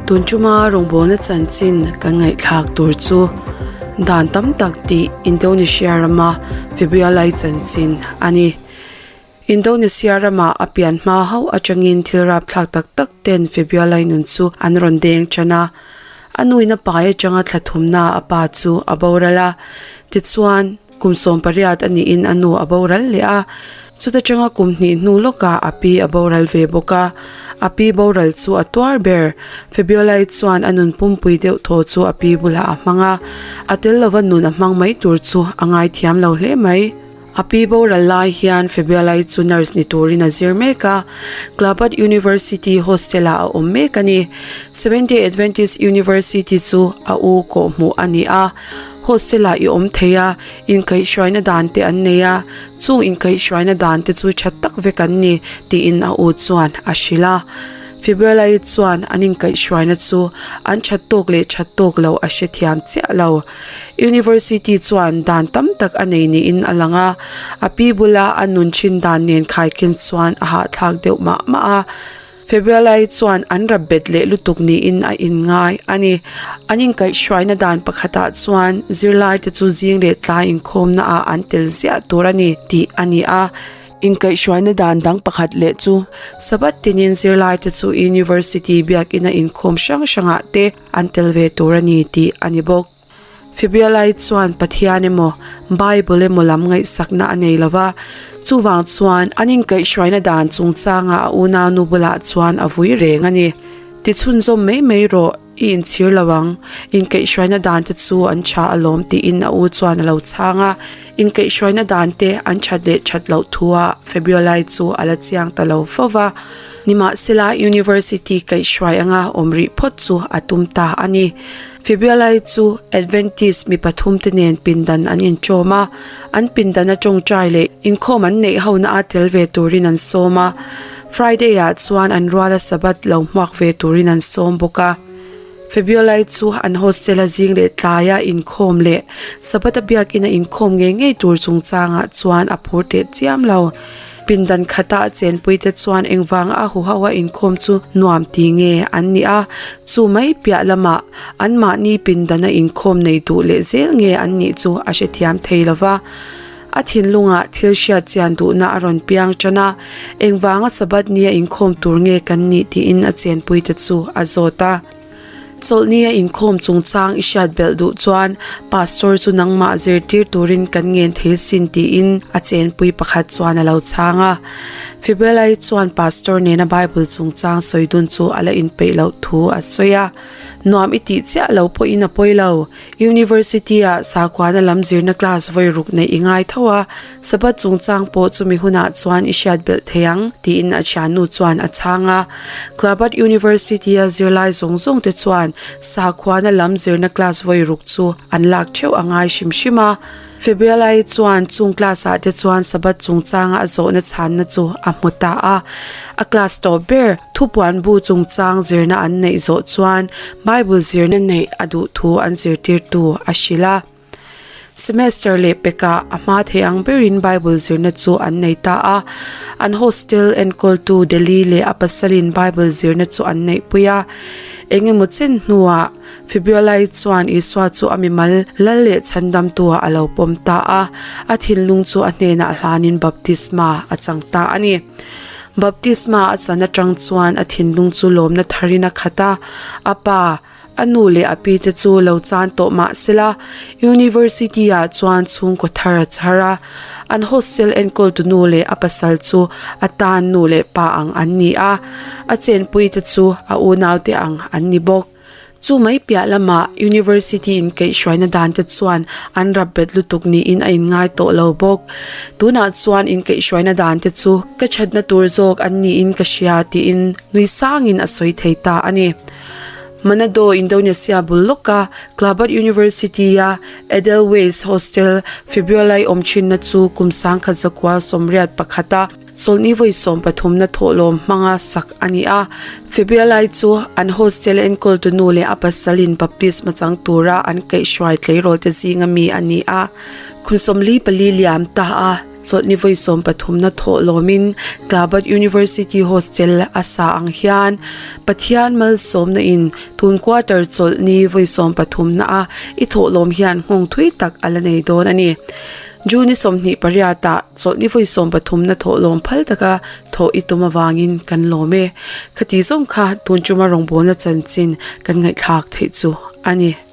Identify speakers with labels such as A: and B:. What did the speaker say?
A: Tun tuma rawngbawlna chanchin kan ngaihthlak tur chu dan tam tak tih Indonesia rama February chanchin a ni. Indonesia rama a pian hma hauh atangin thil rapthlak tak tak ten February nun chu an rawn deng tan a. A nuin a pai atanga thla thumna a pa chu a boral a, tichuan, Kum 18 a niin a nu a boral leh a, chuta tanga kum hnih hnu lawkah a pi a boral ve bawk a. A pi boral chu a tuar ber. Febiola-i chuan a nun pumpui deuh thaw chu a pi bulah a hmang a, a tel lova nun a hmang mai tur chu a ngaithiam lo hle mai. A pi boral lai hian Febiola-i chu nurse ni turin a zir mek a, Klabat University hostel-ah a awm mek a ni. Seventh-day Adventist University chu a u kawhhmuh a ni a. Hostel-ah i awm thei a, inkaihhruaina dan te an nei a, chung inkaihhruaina dan te chu tha tak vek an ni, tiin a u chuan a hrilh a. February chuan an inkaihhruaina chu an that tawk leh that tawk lo a hrethiam chiah lo. University chuan dan tam tak a nei niin a lang a, a pi bula a nun thin dan nen khaikhin chuan a hahthlak deuh mah mah a. February chuan an rap bet leh lutuk niin a inngai a ni. An inkaihhruaina dan pakhatah chuan zirlaite chu zing leh tlai inkhawmna ah an tel ziah tur a ni tih a ni a. Inkaihhruaina dan dang pakhat leh chu Sabbath tinin zirlaite chu University biakina inkhawm hrang hrangah te an tel ve tur a ni tih a ni bawk. Fibialai chuan Pathian emaw, Bible emaw lam ngaihsakna a nei lo va, chuvang chuan an inkaihhruaina dan chungchanga a unaunu bulah chuan a vui reng a ni. Ti chhunzawm mai mai rawh, i inchhir lo ang, inkaihhruaina dan te chu an tha alawm tiin a u chuan a lo chhang a, inkaihhruaina dan te an that leh that loh thuah Fabiolai chu a la chiang ta lo fo va. Nimahsela University kaihhruai anga awm rih phawt chu a tum ta a ni. Fibialai chu Adventist mi pathumte nen pindan an inṭawm a, an pindana ṭawngṭai leh inkhawm an neih hona a tel ve turin an sawm a. Friday-ah chuan an ruala Sabbath lo hmuak ve turin an sawm bawk a. Fibialai chu an hostel-a zing leh tlaia inkhawm leh Sabbath-a biakina inkhawm ngei ngei tur chungchangah chuan a phur teh chiam lo. Pindan khata a chenpuite chuan engvanga a huho a inkhawm chu nuam ti nge an nih a, chu mai piah lamah anmahni pindana inkhawm nei duh leh zel nge an nih chu a hrethiam thei lo va. A thinlungah thil hriat chian duhna a rawn piang tan a, engvanga Sabbath nia inkhawm tur nge kan nih tiin a chenpuite chu a zawt a. Chawlhni a inkhawm chungchang i hriat belh duh chuan Pastor chu nangmah zirtir turin kan ngen thei sin tiin a chenpui pakhat chuan a lo chhang a. Fibelai chuan Pastor nena Bible chungchang sawi dun chu a la inpeih loh thu a sawi a. Nuam i tih chiah lo pawhin a pawi lo. University-ah sakhuana lam zirna class vawi ruk neih i ngai tho a, Sabbath chungchang pawh chumi hunah chuan i hriat belh thei ang, tiin a thiannu chuan a chhang a. Klabat University-a zirlai zawng zawng te chuan sakhuana lam zirna class vawi ruk chu an lak theuh a ngai hrim hrim a. February chuan chung class-ah te chuan Sabbath chungchanga a zawhna chhanna chu a hmu ta a. A class tawp ber thupuan bu chungchang zirna an neih zawh chuan Bible zirna neih a duh thu an zirtirtu a hrilh a. Semester leh pekah a hma thei ang berin Bible zirna chu an nei ta a. An hostel enkawltu Delhi leh a pasalin Bible zirna chu an neihpui a. Eng emaw chen hnuah Fibiolai chuan Isua chu a mimal lal leh chhandamtuah a lo pawm ta a, a thinlung chu a hnenah hlanin baptisma a chang ta a ni. Baptisma a chan atang chuan a thinlung chu lawmna tharin a khat a, a pa, a nu leh a pi te chu lo chan tawh mah sela, University-ah chuan chhungkaw thar a chhar a, an hostel enkawltu nu leh a pasal chu a tan nu leh pa ang an ni a, a chenpui te chu a unaute ang an ni bawk. Chu mai piah lamah University inkaihhruaina dan te chuan an rap bet lutuk niin a inngai tawh lo bawk. Tunah chuan inkaihhruaina dan te chu ka thatna tur zawk an niin ka hria tiin nui sangin a sawi thei ta a ni. Manado, Indonesia bul lawka Klabat University-a Edelweiss Hostel February awm thinna chu kum 1981-a Chawlhni vawi 13 na thawhlawm hmanga sak a ni a. February chu an hostel enkawltu nu leh a pasalin baptisma chang tura an kaihhruai tleirawl te zinga mi a ni a. Khum 44 liam ta a. Chawlhni vawi sawmpathumna thawh lawmin Klabat University Hostel a sa ang hian Pathian malsawmna in tun quarter chawlhni vawi sawmpathumna a i thawh lawm hian nghawng thui tak a la nei dawn a ni. June 28 ah chawlhni vawi sawmpathumna thawh lawm phal taka thawh i tum avangin kan lawm e. Khati zawng kha tun chuma rawngbawlna chanchin kan ngaihthlak theih chu a ni.